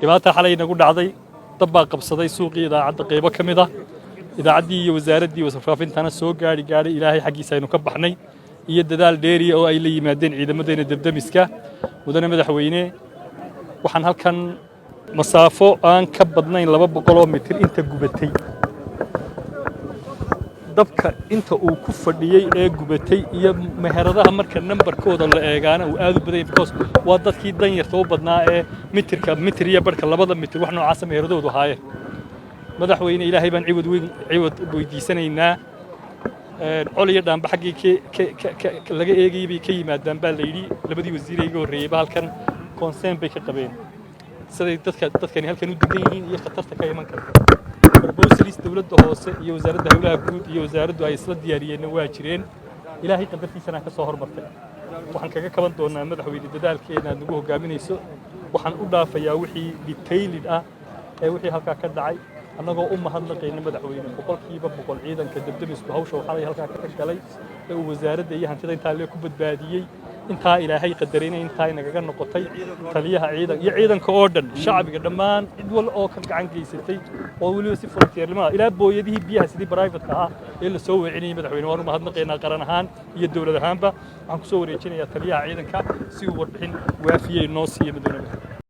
Dhibaata xalay nagu dhacday, dab baa qabsaday suuqii idaacadda qaybo ka mid ah. Idaacaddii iyo wasaaraddii warfaafintana soo gaari gaadhay. Ilaahay xaggiisa aynu ka baxnay iyo dadaal dheeriya oo ay la yimaadeen ciidamadeenna debdemiska. Mudane madaxweyne, waxaan halkan masaafo aan ka badnayn 200 oo mitir inta gubatay, dabka inta uu ku fadhiyey ee gubatay iyo meheradaha marka nambarkooda la eegaana uu aad u badan yahay, because waa dadkii danyarta u badnaa ee mitirka, mitir iyo barhka, 2da mitir, wax noocaasa meheradoodu ahaayeen. Madaxweyne, Ilaahay baan ciwad weyn ciwad weydiisanaynaa. Col iyo dhaamba xaggii laga eegayay bay ka yimaadaan baa la yidhi. Labadii wasiir ee iga horreeyeyba halkan concern bay ka qabeen siday dadka dadkani halkan u degan yihiin iyo khatarta ka iman karta. Proposals dowladda hoose iyo Wasaaradda Howlaha Guud iyo wasaaraddu ay isla diyaariyeenna waa jireen. Ilaahay qadartiisana ka soo hormartay. Waxaan kaga kaban doonaa, madaxweyne, dadaalkeena aad nagu hogaaminayso. Waxaan u dhaafayaa wixii detailed ah ee wixii halkaa ka dhacay, annagoo u mahadnaqayna, madaxweyne, 100% ciidanka debdemisku hawsha waxaalay halkaa ka galay ee uu wasaaradda iyo hantida intaa lee ku badbaadiyey. Intaa Ilaahay qadarayna intaa inagaga noqotay. Taliyaha ciidan iyo ciidanka oo dhan, shacbiga dhammaan, cid wal oo ka gacan geysatay oo weliba si volunteernimada ilaa booyadihii biyaha sidii private ahaa ee la soo weecinayay, madaxweyne, waan u mahadnaqaynaa qaran ahaan iyo dowlad ahaanba. Waxaan kusoo wareejinayaa taliyaha ciidanka si uu warbixin waafiyey noo siiyo. Madaxweyne.